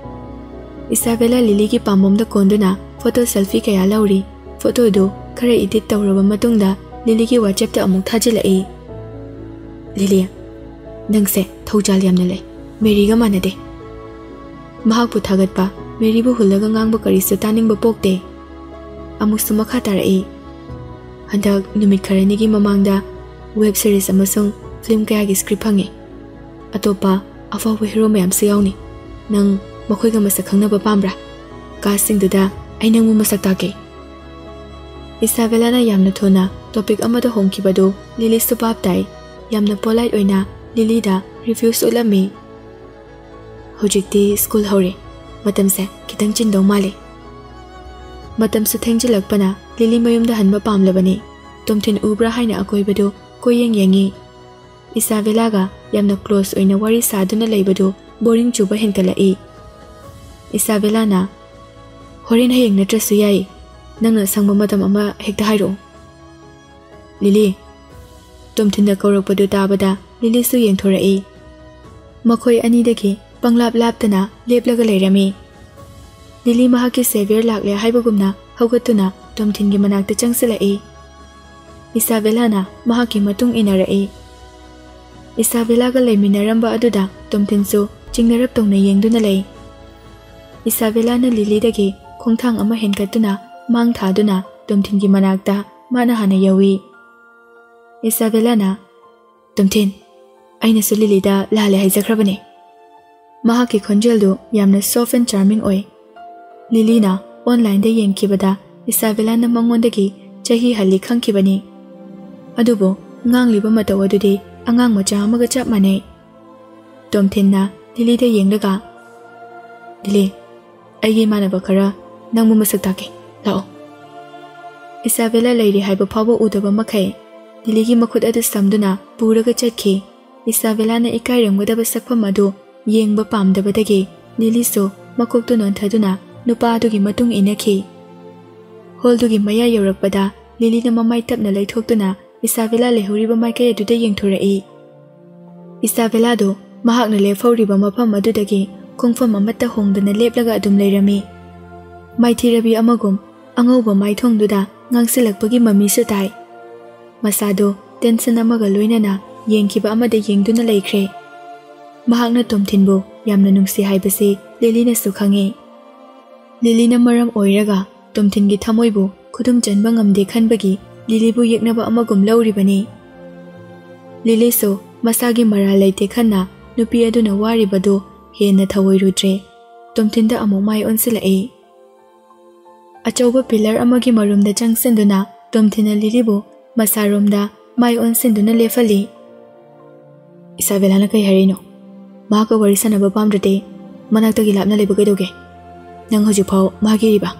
ꯏꯁꯥꯕꯦꯂꯥ ꯂꯤꯂꯤꯒꯤ ꯄꯥꯝꯕꯣꯝꯗ ꯀꯣꯟꯗꯨꯅ ꯐꯣꯇꯣ ꯁꯦꯜꯐꯤ ꯀꯌꯥ ꯂꯧꯔꯤ꯫ ꯐꯣꯇꯣꯗꯨ ꯈꯔ ꯏꯗꯤꯠ ꯇꯧꯔꯕ ꯃꯇꯨꯡꯗ ꯂꯤꯂꯤꯒꯤ ꯋꯥꯆꯦꯞꯇ ꯑꯃꯨꯛ ꯊꯥꯖꯤꯜꯂꯛꯏ꯫ "ꯂꯤꯂꯤ, ꯅꯪꯁꯦ ꯊꯧꯖꯥꯜ ꯌꯥꯝꯅ ꯂꯩ꯫ ꯃꯦꯔꯤꯒ ꯃꯥꯟꯅꯗꯦ꯫" ꯃꯍꯥꯛꯄꯨ ꯊꯥꯒꯠꯄ, ꯃꯦꯔꯤꯕꯨ ꯍꯨꯜꯂꯒ ꯉꯥꯡꯕ ꯀꯔꯤꯁꯨ ꯇꯥꯅꯤꯡꯕ ꯄꯣꯛꯇꯦ꯫ ꯑꯃꯨꯛꯁꯨ ꯃꯈꯥ ꯇꯥꯔꯛꯏ, "ꯍꯟꯗꯛ ꯅꯨꯃꯤꯠ ꯈꯔꯅꯤꯒꯤ ꯃꯃꯥꯡꯗ ꯋꯦꯕ ꯁꯤꯔꯤꯁ ꯑꯃꯁꯨꯡ ꯐꯤꯂꯝ ꯀꯌꯥꯒꯤ ꯁ꯭ꯀ꯭ꯔꯤꯞ ꯐꯪꯉꯦ꯫ ꯑꯇꯣꯞꯄ ꯑꯐꯥꯎꯕ ꯍꯦꯔꯣ ꯃꯌꯥꯝꯁꯨ ꯌꯥꯎꯅꯤ꯫ ꯅꯪ ꯃꯈꯣꯏꯒ ꯃꯁꯛ ꯈꯪꯅꯕ ꯄꯥꯝꯕ꯭ꯔꯥ? ꯀꯥꯁꯁꯤꯡꯗꯨꯗ ꯑꯩ ꯅꯪꯕꯨ ꯃꯁꯛ ꯇꯥꯛꯀꯦ꯫" ꯏꯁꯥꯕꯦꯂꯥꯅ ꯌꯥꯝꯅ ꯊꯨꯅ ꯇꯣꯄꯤꯛ ꯑꯃꯗ ꯍꯣꯡꯈꯤꯕꯗꯨ ꯂꯤꯂꯤꯁꯨ ꯚꯥꯞ ꯇꯥꯏ꯫ ꯌꯥꯝꯅ ꯄꯣꯂꯥꯏꯠ ꯑꯣꯏꯅ ꯂꯤꯂꯤꯗ ꯔꯤꯐ꯭ꯌꯨꯁ ꯎꯠꯂꯝꯃꯤ꯫ "ꯍꯧꯖꯤꯛꯇꯤ ꯁ꯭ꯀꯨꯜ ꯍꯧꯔꯦ꯫ ꯃꯇꯝꯁꯦ ꯈꯤꯇꯪ ꯆꯤꯟꯗꯧ ꯃꯥꯜꯂꯦ꯫" ꯃꯇꯝꯁꯨ ꯊꯦꯡꯖꯤꯜꯂꯛꯄꯅ ꯂꯤꯂꯤ ꯃꯌꯨꯝꯗ ꯍꯟꯕ ꯄꯥꯝꯂꯕꯅꯤ꯫ ꯇꯣꯝꯊꯤꯟ ꯎꯕ꯭ꯔꯥ ꯍꯥꯏꯅ ꯑꯀꯣꯏꯕꯗꯨ ꯀꯣꯏꯌꯦꯡ ꯌꯦꯡꯉꯤ꯫ ꯏꯁꯥꯕꯦꯂꯥꯒ ꯌꯥꯝꯅ ꯀ꯭ꯂꯣꯁ ꯑꯣꯏꯅ ꯋꯥꯔꯤ ꯁꯥꯗꯨꯅ ꯂꯩꯕꯗꯨ ꯕꯣꯔꯤꯡ ꯆꯨꯕ ꯍꯦꯟꯒꯠꯂꯛꯏ꯫ ꯏꯁꯥꯕꯦꯂꯥꯅ, "ꯍꯣꯔꯦꯟ ꯍꯌꯦꯡ ꯅꯠꯇ꯭ꯔꯁꯨ ꯌꯥꯏ꯫ ꯅꯪꯅ ꯑꯁꯪꯕ ꯃꯇꯝ ꯑꯃ ꯍꯦꯛꯇ ꯍꯥꯏꯔꯛꯑꯣ꯫" "ꯂꯤꯂꯤ!" ꯇꯣꯝꯊꯤꯟꯅ ꯀꯧꯔꯛꯄꯗꯨ ꯇꯥꯕꯗ ꯂꯤꯂꯤꯁꯨ ꯌꯦꯡꯊꯣꯔꯛꯏ꯫ ꯃꯈꯣꯏ ꯑꯅꯤꯗꯒꯤ ꯄꯪꯂꯥꯞ ꯂꯥꯞꯇꯅ ꯂꯦꯞꯂꯒ ꯂꯩꯔꯝꯃꯤ꯫ ꯂꯤꯂꯤ ꯃꯍꯥꯛꯀꯤ ꯁꯦꯚꯤꯌꯔ ꯂꯥꯛꯂꯦ ꯍꯥꯏꯕꯒꯨꯝꯅ ꯍꯧꯒꯠꯇꯨꯅ ꯇꯣꯝꯊꯤꯟꯒꯤ ꯃꯅꯥꯛꯇ ꯆꯪꯁꯤꯜꯂꯛꯏ꯫ ꯏꯁꯥꯕꯦꯂꯥꯅ ꯃꯍꯥꯛꯀꯤ ꯃꯇꯨꯡ ꯏꯟꯅꯔꯛꯏ꯫ ꯏꯁꯥꯕꯦꯂꯥꯒ ꯂꯩꯃꯤꯟꯅꯔꯝꯕ ꯑꯗꯨꯗ ꯇꯣꯝꯊꯤꯟꯁꯨ ꯆꯤꯡꯅꯔꯞ ꯇꯧꯅ ꯌꯦꯡꯗꯨꯅ ꯂꯩ꯫ ꯏꯁꯥꯕꯦꯂꯥꯅ ꯂꯤꯂꯤꯗꯒꯤ ꯈꯣꯡꯊꯥꯡ ꯑꯃ ꯍꯦꯟꯒꯠꯇꯨꯅ ꯃꯥꯡ ꯊꯥꯗꯨꯅ ꯇꯣꯝꯊꯤꯟꯒꯤ ꯃꯅꯥꯛꯇ ꯃꯥꯅ ꯍꯥꯟꯅ ꯌꯧꯏ꯫ ꯏꯁꯥꯕꯦꯂꯥꯅ, "ꯇꯣꯝꯊꯤꯟ, ꯑꯩꯅꯁꯨ ꯂꯤꯂꯤꯗ ꯂꯥꯜꯂꯦ ꯍꯥꯏꯖꯈ꯭ꯔꯕꯅꯦ꯫" ꯃꯍꯥꯛꯀꯤ ꯈꯣꯟꯖꯦꯜꯗꯨ ꯌꯥꯝꯅ soft and charming ꯑꯣꯏ꯫ ꯂꯤꯂꯤꯅ ꯑꯣꯟꯂꯥꯏꯟꯗ ꯌꯦꯡꯈꯤꯕꯗ ꯏꯁꯥꯕꯦꯂꯥꯅ ꯃꯉꯣꯟꯗꯒꯤ ꯆꯍꯤ ꯍꯜꯂꯤ ꯈꯪꯈꯤꯕꯅꯤ꯫ ꯑꯗꯨꯕꯨ ꯉꯥꯡꯂꯤꯕ ꯃꯇꯧ ꯑꯗꯨꯗꯤ ꯑꯉꯥꯡ ꯃꯆꯥ ꯑꯃꯒ ꯆꯞ ꯃꯥꯟꯅꯩ꯫ ꯇꯣꯝꯊꯤꯟꯅ ꯂꯤꯂꯤꯗ ꯌꯦꯡꯂꯒ, "ꯂꯤꯂꯤ, ꯑꯩꯒꯤ ꯏꯃꯥꯟꯅꯕ ꯈꯔ ꯅꯪꯕꯨ ꯃꯁꯛ ꯇꯥꯛꯀꯦ꯫ ꯂꯥꯛꯑꯣ꯫" ꯏꯁꯥꯕꯦꯂꯥ ꯂꯩꯔꯤ ꯍꯥꯏꯕ ꯐꯥꯎꯕ ꯎꯗꯕ ꯃꯈꯩ ꯂꯤꯂꯤꯒꯤ ꯃꯈꯨꯠ ꯑꯗꯨ ꯁꯝꯗꯨꯅ ꯄꯨꯔꯒ ꯆꯠꯈꯤ꯫ ꯏꯁꯥꯕꯦꯂꯥꯅ ꯏꯀꯥꯏꯔꯝꯒꯗꯕ ꯁꯛꯐꯝ ꯑꯗꯨ ꯌꯦꯡꯕ ꯄꯥꯝꯗꯕꯗꯒꯤ ꯂꯤꯂꯤꯁꯨ ꯃꯀꯣꯛꯇꯨ ꯅꯣꯟꯊꯗꯨꯅ ꯅꯨꯄꯥ ꯑꯗꯨꯒꯤ ꯃꯇꯨꯡ ꯏꯟꯅꯈꯤ꯫ ꯍꯣꯜꯗꯨꯒꯤ ꯃꯌꯥ ꯌꯧꯔꯛꯄꯗ ꯂꯤꯂꯤꯅ ꯃꯃꯥꯏ ꯇꯞꯅ ꯂꯩꯊꯣꯛꯇꯨꯅ ꯏꯁꯥꯕꯦꯂꯥ ꯂꯩꯍꯧꯔꯤꯕ ꯃꯥꯏꯀꯩ ꯑꯗꯨꯗ ꯌꯦꯡꯊꯣꯔꯛꯏ꯫ ꯏꯁꯥꯕꯦꯂꯥꯗꯨ ꯃꯍꯥꯛꯅ ꯂꯦꯞꯍꯧꯔꯤꯕ ꯃꯐꯝ ꯑꯗꯨꯗꯒꯤ ꯈꯣꯡꯐꯝ ꯑꯃꯠꯇ ꯍꯣꯡꯗꯅ ꯂꯦꯞꯂꯒ ꯑꯗꯨꯝ ꯂꯩꯔꯝꯃꯤ꯫ ꯃꯥꯏꯊꯤꯔꯕꯤ ꯑꯃꯒꯨꯝ ꯑꯉꯧꯕ ꯃꯥꯏꯊꯣꯡꯗꯨꯗ ꯉꯥꯡꯁꯤꯜꯂꯛꯄꯒꯤ ꯃꯃꯤꯁꯨ ꯇꯥꯏ꯫ ꯃꯁꯥꯗꯣ ꯇꯦꯟꯁꯟ ꯑꯃꯒ ꯂꯣꯏꯅꯅ ꯌꯦꯡꯈꯤꯕ ꯑꯃꯗ ꯌꯦꯡꯗꯨꯅ ꯂꯩꯈ꯭ꯔꯦ꯫ ꯃꯍꯥꯛꯅ ꯇꯣꯝꯊꯤꯟꯕꯨ ꯌꯥꯝꯅ ꯅꯨꯡꯁꯤ ꯍꯥꯏꯕꯁꯤ ꯂꯤꯂꯤꯅꯁꯨ ꯈꯪꯉꯤ꯫ ꯂꯤꯂꯤꯅ ꯃꯔꯝ ꯑꯣꯏꯔꯒ ꯇꯣꯝꯊꯤꯟꯒꯤ ꯊꯃꯣꯏꯕꯨ ꯈꯨꯗꯨꯝ ꯆꯟꯕ ꯉꯝꯗꯦ ꯈꯟꯕꯒꯤ ꯂꯤꯂꯤꯕꯨ ꯌꯦꯛꯅꯕ ꯑꯃꯒꯨꯝ ꯂꯧꯔꯤꯕꯅꯤ꯫ ꯂꯤꯂꯤꯁꯨ ꯃꯁꯥꯒꯤ ꯃꯔꯥꯜ ꯂꯩꯇꯦ ꯈꯟꯅ ꯅꯨꯄꯤ ꯑꯗꯨꯅ ꯋꯥꯔꯤꯕꯗꯨ ꯍꯦꯟꯅ ꯊꯧꯑꯣꯏꯔꯨꯗ꯭ꯔꯦ꯫ ꯇꯣꯝꯊꯤꯟꯗ ꯑꯃꯨꯛ ꯃꯥꯏ ꯑꯣꯟꯁꯤꯜꯂꯛꯏ꯫ ꯑꯆꯧꯕ ꯄꯤꯂꯔ ꯑꯃꯒꯤ ꯃꯔꯨꯝꯗ ꯆꯪꯁꯤꯟꯗꯨꯅ ꯇꯣꯝꯊꯤꯟꯅ ꯂꯤꯂꯤꯕꯨ ꯃꯁꯥꯔꯣꯝꯗ ꯃꯥꯏ ꯑꯣꯟꯁꯤꯟꯗꯨꯅ ꯂꯦꯞꯍꯜꯂꯤ꯫ "ꯏꯁꯥꯕꯦꯂꯥꯅ ꯀꯩ ꯍꯥꯏꯔꯤꯅꯣ? ꯃꯍꯥꯛꯀ ꯋꯥꯔꯤ ꯁꯥꯟꯅꯕ ꯄꯥꯝꯗ꯭ꯔꯗꯤ ꯃꯅꯥꯛꯇꯒꯤ ꯂꯥꯞꯅ ꯂꯩꯕ ꯀꯩꯗꯧꯒꯦ? ꯅꯪ ꯍꯧꯖꯤꯛꯐꯥꯎ ꯃꯍꯥꯛꯀꯤ ꯏꯔꯤꯕ?"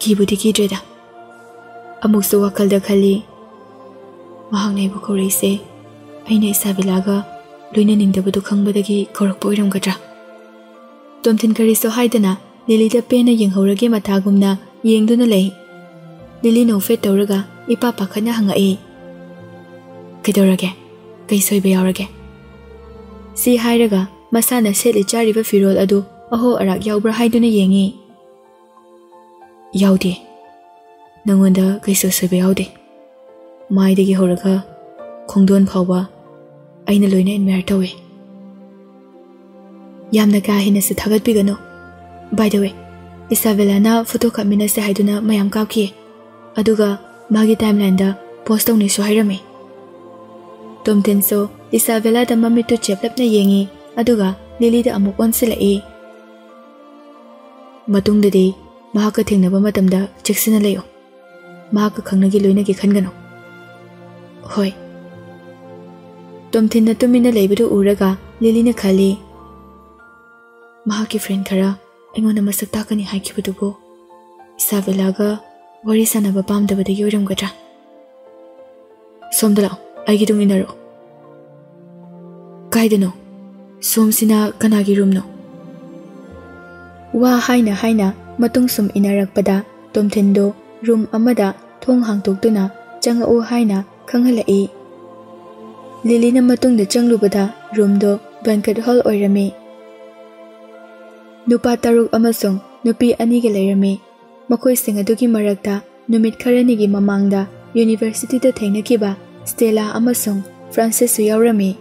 "ꯀꯤꯕꯨꯗꯤ ꯀꯤꯗ꯭ꯔꯦꯗ꯫ ꯑꯃꯨꯛꯁꯨ ꯋꯥꯈꯜꯗ ꯈꯜꯂꯤ, ꯃꯍꯥꯛꯅ ꯑꯩꯕꯨ ꯀꯧꯔꯛꯏꯁꯦ ꯑꯩꯅ ꯏꯁꯥꯕꯦꯂꯥꯒ ꯂꯣꯏꯅꯅꯤꯡꯗꯕꯗꯨ ꯈꯪꯕꯗꯒꯤ ꯀꯧꯔꯛꯄ ꯑꯣꯏꯔꯝꯒꯗ꯭ꯔꯥ?" ꯇꯣꯝꯊꯤꯟ ꯀꯔꯤꯁꯨ ꯍꯥꯏꯗꯅ ꯂꯤꯂꯤꯗ ꯄꯦꯟꯅ ꯌꯦꯡꯍꯧꯔꯒꯦ ꯃꯇꯥꯒꯨꯝꯅ ꯌꯦꯡꯗꯨꯅ ꯂꯩ꯫ ꯂꯤꯂꯤ ꯅꯣꯛꯐꯦꯠ ꯇꯧꯔꯒ ꯏꯄꯥ ꯄꯥꯈꯠꯅ ꯍꯪꯉꯛꯏ, "ꯀꯩꯗꯧꯔꯒꯦ? ꯀꯩ ꯁꯣꯏꯕ ꯌꯥꯎꯔꯒꯦ?" ꯁꯤ ꯍꯥꯏꯔꯒ ꯃꯁꯥꯅ ꯁꯦꯠꯂꯤ ꯆꯥꯔꯤꯕ ꯐꯤꯔꯣꯜ ꯑꯗꯨ ꯑꯍꯣ ꯑꯔꯥꯛ ꯌꯥꯎꯕ꯭ꯔꯥ ꯍꯥꯏꯗꯨꯅ ꯌꯦꯡꯉꯤ꯫ "ꯌꯥꯎꯗꯦ꯫ ꯅꯪꯉꯣꯟꯗ ꯀꯩꯁꯨ ꯑꯁꯣꯏꯕ ꯌꯥꯎꯗꯦ꯫ ꯃꯥꯏꯗꯒꯤ ꯍꯧꯔꯒ ꯈꯣꯡꯗꯣꯟ ꯐꯥꯎꯕ ꯑꯩꯅ ꯂꯣꯏꯅ admire ꯇꯧꯏ꯫ ꯌꯥꯝꯅ ꯀꯥ ꯍꯦꯟꯅꯁꯨ ꯊꯥꯒꯠꯄꯤꯒꯅꯨ꯫ By the way, ꯏꯁꯥꯕꯦꯂꯥꯅ ꯐꯣꯇꯣ ꯀꯥꯞꯃꯤꯟꯅꯁꯦ ꯍꯥꯏꯗꯨꯅ ꯃꯌꯥꯝ ꯀꯥꯞꯈꯤ꯫ ꯑꯗꯨꯒ ꯃꯥꯒꯤ timelineꯗ post ꯇꯧꯅꯤꯁꯨ ꯍꯥꯏꯔꯝꯃꯤ꯫" ꯇꯣꯝꯊꯤꯟꯁꯨ ꯏꯁꯥꯕꯦꯂꯥꯗ ꯃꯃꯤꯠꯇꯨ ꯆꯦꯞꯂꯞꯅ ꯌꯦꯡꯉꯤ, ꯑꯗꯨꯒ ꯂꯤꯂꯤꯗ ꯑꯃꯨꯛ ꯑꯣꯟꯁꯤꯜꯂꯛꯏ꯫ "ꯃꯇꯨꯡꯗꯗꯤ ꯃꯍꯥꯛꯀ ꯊꯦꯡꯅꯕ ꯃꯇꯝꯗ ꯆꯦꯛꯁꯤꯟꯅ ꯂꯩꯌꯨ꯫ ꯃꯍꯥꯛꯀ ꯈꯪꯅꯒꯦ ꯂꯣꯏꯅꯒꯦ ꯈꯟꯒꯅꯨ꯫" "ꯍꯣꯏ꯫" ꯇꯣꯝꯊꯤꯟꯅ ꯇꯨꯃꯤꯟꯅ ꯂꯩꯕꯗꯨ ꯎꯔꯒ ꯂꯤꯂꯤꯅ ꯈꯜꯂꯤ, "ꯃꯍꯥꯛꯀꯤ friend ꯈꯔ ꯑꯩꯉꯣꯟꯗ ꯃꯁꯛ ꯇꯥꯛꯀꯅꯤ ꯍꯥꯏꯈꯤꯕꯗꯨꯕꯨ ꯏꯁꯥꯕꯦꯂꯥꯒ ꯋꯥꯔꯤ ꯁꯥꯟꯅꯕ ꯄꯥꯝꯗꯕꯗꯒꯤ ꯑꯣꯏꯔꯝꯒꯗ꯭ꯔꯥ?" "ꯁꯣꯝꯗ ꯂꯥꯛꯑꯣ, ꯑꯩꯒꯤ ꯇꯨꯡ ꯏꯟꯅꯔꯛꯑꯣ꯫" "ꯀꯥꯏꯗꯅꯣ? ꯁꯣꯝꯁꯤꯅ ꯀꯅꯥꯒꯤ roomꯅꯣ?" ꯋꯥ ꯍꯥꯏꯅ ꯍꯥꯏꯅ ꯃꯇꯨꯡ ꯁꯨꯝ ꯏꯟꯅꯔꯛꯄꯗ ꯇꯣꯝꯊꯤꯟꯗꯣ room ꯑꯃꯗ ꯊꯣꯡ ꯍꯥꯡꯗꯣꯛꯇꯨꯅ ꯆꯪꯉꯛꯎ ꯍꯥꯏꯅ ꯈꯪꯍꯜꯂꯛꯏ꯫ ꯂꯤꯂꯤꯅ ꯃꯇꯨꯡꯗ ꯆꯪꯂꯨꯕꯗ roomꯗꯣ Banquet hall ꯑꯣꯏꯔꯝꯃꯤ꯫ ꯅꯨꯄꯥ ꯇꯔꯨꯛ ꯑꯃꯁꯨꯡ ꯅꯨꯄꯤ ꯑꯅꯤꯒ ꯂꯩꯔꯝꯃꯤ꯫ ꯃꯈꯣꯏꯁꯤꯡ ꯑꯗꯨꯒꯤ ꯃꯔꯛꯇ ꯅꯨꯃꯤꯠ ꯈꯔꯅꯤꯒꯤ ꯃꯃꯥꯡꯗ universityꯗ ꯊꯦꯡꯅꯈꯤꯕ ꯁ꯭ꯇꯦꯂꯥ ꯑꯃꯁꯨꯡ ꯐ꯭ꯔꯥꯟꯁꯤꯁꯁꯨ ꯌꯥꯎꯔꯝꯃꯤ꯫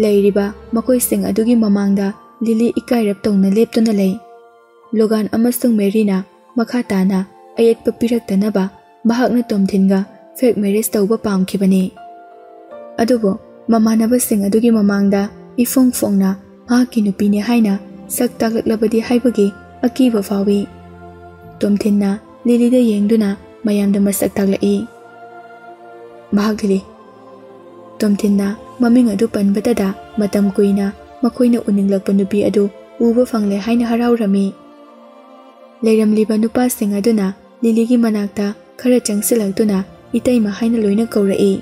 ꯂꯩꯔꯤꯕ ꯃꯈꯣꯏꯁꯤꯡ ꯑꯗꯨꯒꯤ ꯃꯃꯥꯡꯗ ꯂꯤꯂꯤ ꯏꯀꯥꯏꯔꯞ ꯇꯧꯅ ꯂꯦꯞꯇꯨꯅ ꯂꯩ꯫ ꯂꯣꯒꯥꯟ ꯑꯃꯁꯨꯡ ꯃꯦꯔꯤꯅ ꯃꯈꯥ ꯇꯥꯅ ꯑꯌꯦꯠꯄ ꯄꯤꯔꯛꯇꯅꯕ ꯃꯍꯥꯛꯅ ꯇꯣꯝꯊꯤꯟꯒ fake marriage ꯇꯧꯕ ꯄꯥꯝꯈꯤꯕꯅꯤ꯫ ꯑꯗꯨꯕꯨ ꯃꯃꯥꯟꯅꯕꯁꯤꯡ ꯑꯗꯨꯒꯤ ꯃꯃꯥꯡꯗ ꯏꯐꯣꯡ ꯐꯣꯡꯅ ꯃꯍꯥꯛꯀꯤ ꯅꯨꯄꯤꯅꯤ ꯍꯥꯏꯅ ꯁꯛ ꯇꯥꯛꯂꯛꯂꯕꯗꯤ ꯍꯥꯏꯕꯒꯤ ꯑꯀꯤꯕ ꯐꯥꯎꯏ꯫ ꯇꯣꯝꯊꯤꯟꯅ ꯂꯤꯂꯤꯗ ꯌꯦꯡꯗꯨꯅ ꯃꯌꯥꯝꯗ ꯃꯁꯛ ꯇꯥꯛꯂꯛꯏ꯫ ꯃꯍꯥꯛ ꯂꯤꯂꯤ꯫ ꯇꯣꯝꯊꯤꯟꯅ ꯃꯃꯤꯡ ꯑꯗꯨ ꯄꯟꯕꯇꯗ ꯃꯇꯝ ꯀꯨꯏꯅ ꯃꯈꯣꯏꯅ ꯎꯅꯤꯡꯂꯛꯄ ꯅꯨꯄꯤ ꯑꯗꯨ ꯎꯕ ꯐꯪꯂꯦ ꯍꯥꯏꯅ ꯍꯔꯥꯎꯔꯝꯃꯤ꯫ ꯂꯩꯔꯝꯂꯤꯕ ꯅꯨꯄꯥꯁꯤꯡ ꯑꯗꯨꯅ ꯂꯤꯂꯤꯒꯤ ꯃꯅꯥꯛꯇ ꯈꯔ ꯆꯪꯁꯤꯜꯂꯛꯇꯨꯅ ꯏꯇꯩꯃ ꯍꯥꯏꯅ ꯂꯣꯏꯅ ꯀꯧꯔꯛꯏ꯫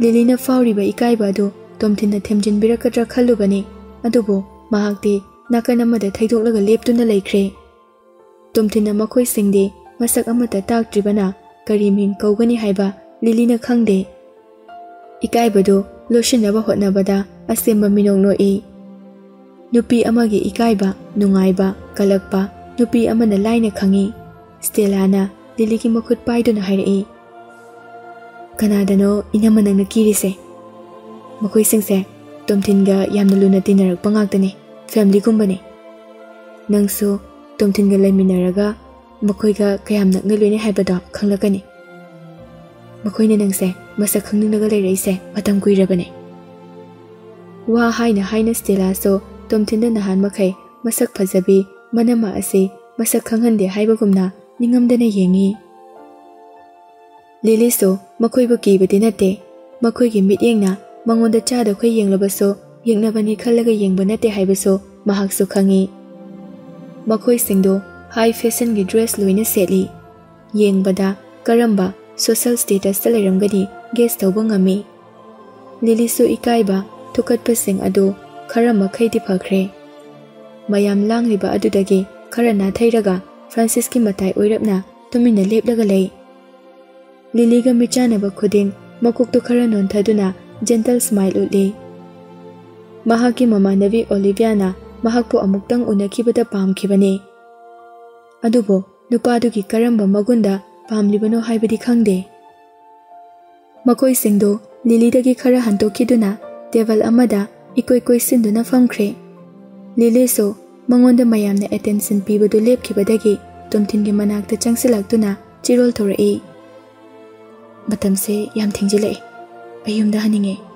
ꯂꯤꯂꯤꯅ ꯐꯥꯎꯔꯤꯕ ꯏꯀꯥꯏꯕ ꯑꯗꯨ ꯇꯣꯝꯊꯤꯟꯅ ꯊꯦꯝꯖꯤꯟꯕꯤꯔꯛꯀꯗ꯭ꯔꯥ ꯈꯜꯂꯨꯕꯅꯤ, ꯑꯗꯨꯕꯨ ꯃꯍꯥꯛꯇꯤ ꯅꯥꯀꯟ ꯑꯃꯗ ꯊꯩꯗꯣꯛꯂꯒ ꯂꯦꯞꯇꯨꯅ ꯂꯩꯈ꯭ꯔꯦ꯫ ꯇꯣꯝꯊꯤꯟꯅ ꯃꯈꯣꯏꯁꯤꯡꯗꯤ ꯃꯁꯛ ꯑꯃꯠꯇ ꯇꯥꯛꯇ꯭ꯔꯤꯕꯅ ꯀꯔꯤ ꯃꯤꯡ ꯀꯧꯒꯅꯤ ꯍꯥꯏꯕ ꯂꯤꯂꯤꯅ ꯈꯪꯗꯦ꯫ ꯏꯀꯥꯏꯕꯗꯨ ꯂꯣꯠꯁꯤꯟꯅꯕ ꯍꯣꯠꯅꯕꯗ ꯑꯁꯦꯝꯕ ꯃꯤꯅꯣꯛ ꯅꯣꯛꯏ꯫ ꯅꯨꯄꯤ ꯑꯃꯒꯤ ꯏꯀꯥꯏꯕ, ꯅꯨꯡꯉꯥꯏꯕ, ꯀꯜꯂꯛꯄ ꯅꯨꯄꯤ ꯑꯃꯅ ꯂꯥꯏꯅ ꯈꯪꯏ꯫ ꯁ꯭ꯇꯦꯂꯥꯅ ꯂꯤꯂꯤꯒꯤ ꯃꯈꯨꯠ ꯄꯥꯏꯗꯨꯅ ꯍꯥꯏꯔꯛꯏ, "ꯀꯅꯥꯗꯅꯣ ꯏꯅꯝꯃ ꯅꯪꯅ ꯀꯤꯔꯤꯁꯦ? ꯃꯈꯣꯏꯁꯤꯡꯁꯦ ꯇꯣꯝꯊꯤꯟꯒ ꯌꯥꯝꯅ ꯂꯨꯅ ꯇꯤꯟꯅꯔꯛꯄ ꯉꯥꯛꯇꯅꯤ, familyꯒꯨꯝꯕꯅꯤ꯫ ꯅꯪꯁꯨ ꯇꯣꯝꯊꯤꯟꯒ ꯂꯩꯃꯤꯟꯅꯔꯒ ꯃꯈꯣꯏꯒ ꯀꯌꯥꯝ ꯅꯛꯅ ꯂꯣꯏꯅꯩ ꯍꯥꯏꯕꯗꯣ ꯈꯪꯂꯛꯀꯅꯤ꯫ ꯃꯈꯣꯏꯅ ꯅꯪꯁꯦ ꯃꯁꯛ ꯈꯪꯅꯤꯡꯂꯒ ꯂꯩꯔꯛꯏꯁꯦ ꯃꯇꯝ ꯀꯨꯏꯔꯕꯅꯤ꯫" ꯋꯥ ꯍꯥꯏꯅ ꯍꯥꯏꯅ ꯁ꯭ꯇꯦꯂꯥꯁꯨ ꯇꯣꯝꯊꯤꯟꯗ ꯅꯍꯥꯟ ꯃꯈꯩ ꯃꯁꯛ ꯐꯖꯕꯤ, ꯃꯅꯝꯃ ꯑꯁꯤ ꯃꯁꯛ ꯈꯪꯍꯟꯗꯦ ꯍꯥꯏꯕꯒꯨꯝꯅ ꯅꯤꯡꯉꯝꯗꯅ ꯌꯦꯡꯏ꯫ ꯂꯤꯂꯤꯁꯨ ꯃꯈꯣꯏꯕꯨ ꯀꯤꯕꯗꯤ ꯅꯠꯇꯦ꯫ ꯃꯈꯣꯏꯒꯤ ꯃꯤꯠꯌꯦꯡꯅ ꯃꯉꯣꯟꯗ ꯆꯥꯗ ꯈꯣꯏ ꯌꯦꯡꯂꯕꯁꯨ ꯌꯦꯛꯅꯕꯅꯤ ꯈꯜꯂꯒ ꯌꯦꯡꯕ ꯅꯠꯇꯦ ꯍꯥꯏꯕꯁꯨ ꯃꯍꯥꯛꯁꯨ ꯈꯪꯏ꯫ ꯃꯈꯣꯏꯁꯤꯡꯗꯨ high fashionꯒꯤ dress ꯂꯣꯏꯅ ꯁꯦꯠꯂꯤ꯫ ꯌꯦꯡꯕꯗ ꯀꯔꯝꯕ social statusꯇ ꯂꯩꯔꯝꯒꯅꯤ guess ꯇꯧꯕ ꯉꯝꯃꯤ꯫ ꯂꯤꯂꯤꯁꯨ ꯏꯀꯥꯏꯕ, ꯊꯨꯀꯠꯄꯁꯤꯡ ꯑꯗꯨ ꯈꯔ ꯃꯈꯩꯗꯤ ꯐꯈ꯭ꯔꯦ꯫ ꯃꯌꯥꯝ ꯂꯥꯡꯂꯤꯕ ꯑꯗꯨꯗꯒꯤ ꯈꯔ ꯅꯥꯊꯩꯔꯒ ꯐ꯭ꯔꯥꯟꯁꯤꯁꯀꯤ ꯃꯇꯥꯏ ꯑꯣꯏꯔꯞꯅ ꯇꯨꯃꯤꯟꯅ ꯂꯦꯞꯂꯒ ꯂꯩ꯫ ꯂꯤꯂꯤꯒ ꯃꯤꯠꯆꯥꯟꯅꯕ ꯈꯨꯗꯤꯡ ꯃꯀꯣꯛꯇꯨ ꯈꯔ ꯅꯣꯟꯊꯗꯨꯅ gentle smile ꯎꯠꯂꯤ꯫ ꯃꯍꯥꯛꯀꯤ ꯃꯃꯥꯟꯅꯕꯤ ꯑꯣꯂꯤꯚꯤꯌꯥꯅ ꯃꯍꯥꯛꯄꯨ ꯑꯃꯨꯛꯇꯪ ꯎꯅꯈꯤꯕꯗ ꯄꯥꯝꯈꯤꯕꯅꯤ꯫ ꯑꯗꯨꯕꯨ ꯅꯨꯄꯥꯗꯨꯒꯤ ꯀꯔꯝꯕ ꯃꯒꯨꯟꯗ ꯄꯥꯝꯂꯤꯕꯅꯣ ꯍꯥꯏꯕꯗꯤ ꯈꯪꯗꯦ꯫ ꯃꯈꯣꯏꯁꯤꯡꯗꯨ ꯂꯤꯂꯤꯗꯒꯤ ꯈꯔ ꯍꯟꯗꯣꯛꯈꯤꯗꯨꯅ ꯇꯦꯕꯜ ꯑꯃꯗ ꯏꯀꯣꯏ ꯀꯣꯏꯁꯤꯟꯗꯨꯅ ꯐꯝꯈ꯭ꯔꯦ꯫ ꯂꯤꯂꯤꯁꯨ ꯃꯉꯣꯟꯗ ꯃꯌꯥꯝꯅ ꯑꯦꯇꯦꯟꯁꯟ ꯄꯤꯕꯗꯨ ꯂꯦꯞꯈꯤꯕꯗꯒꯤ ꯇꯣꯝꯊꯤꯟꯒꯤ ꯃꯅꯥꯛꯇ ꯆꯪꯁꯤꯜꯂꯛꯇꯨꯅ ꯆꯤꯔꯣꯜ ꯊꯧꯔꯛꯏ꯫ "ꯃꯇꯝꯁꯦ ꯌꯥꯝ ꯊꯦꯡꯖꯤꯜꯂꯛꯑꯦ꯫ ꯑꯩ ꯌꯨꯝꯗ ꯍꯟꯅꯤꯡꯉꯦ꯫